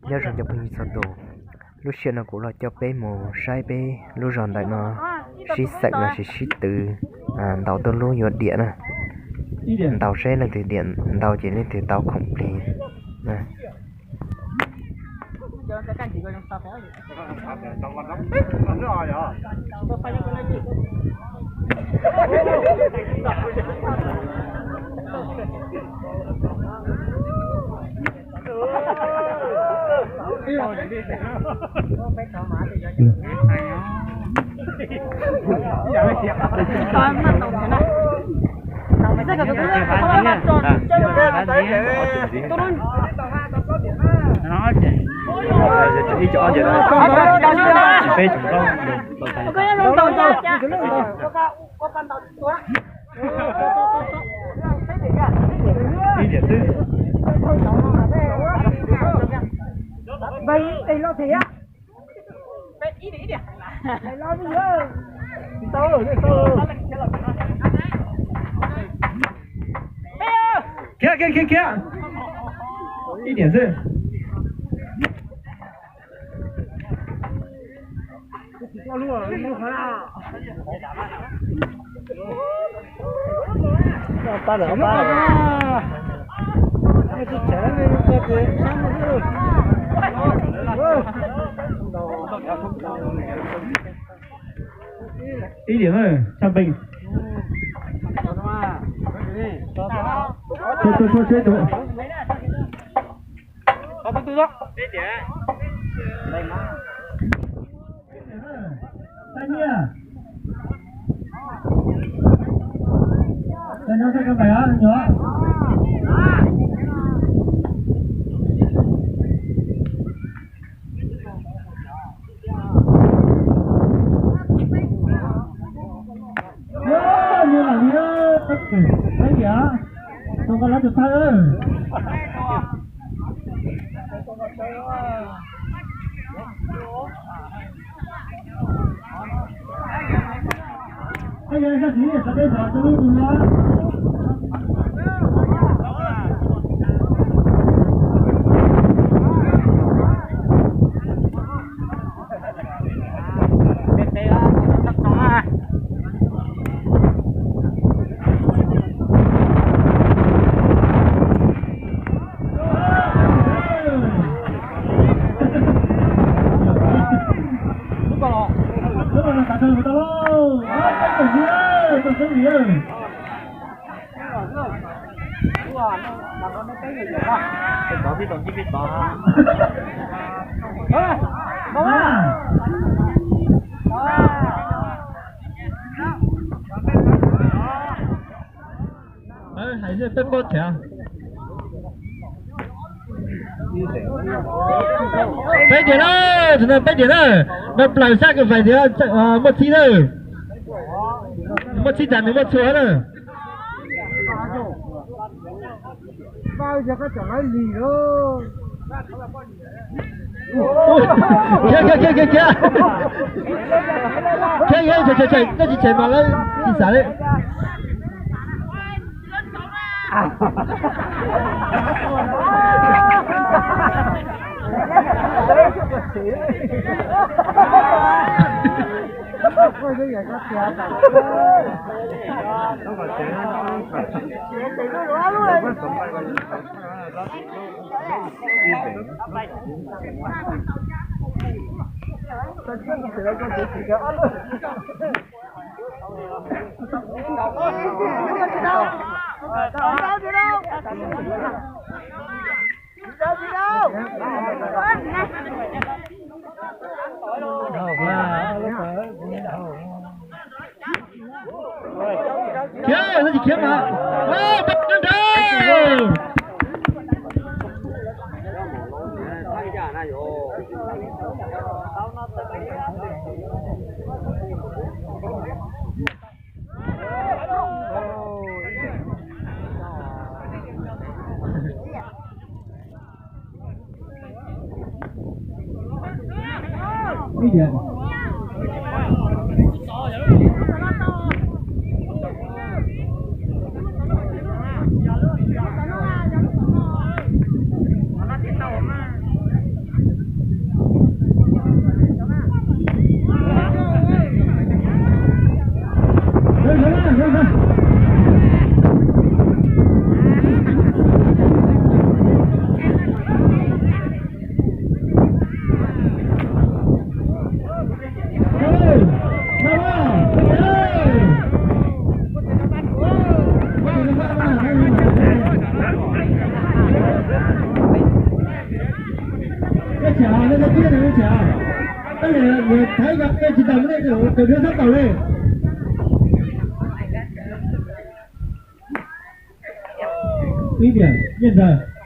Nyob zoo cov phooj ywg txhua tus, lub sij hawm no kuv los coj peb mus saib peb lub zos ntawm no sib xeem los sis sib twv ntaus tuj lub yuav diam na. Ntaus seb leej twg diam ntau ces leej twg tau khoom plig. Ib diam xwb. Khiav, khiav, khiav, khiav. Ib diam xwb. Ib diam, Tshaj Npeej. Tua, tua, tua, tua, tua. Hais peb paub thiab. Peb diam na, thaum no peb diam na. Npaj plaws sab kawm fais thiab, muaj txhib na. Muaj txhib tas nws muaj txhua na. Khiav, khiav, khiav, khiav, khiav. Khiav, khiav, tseem, tseem, tseem, nej tsis tseem mas lawv tsis xav li. Khiav, no tsis khiav mas. Peb nrhau. Tsis tas li, ib tiam nyiaj ntawd.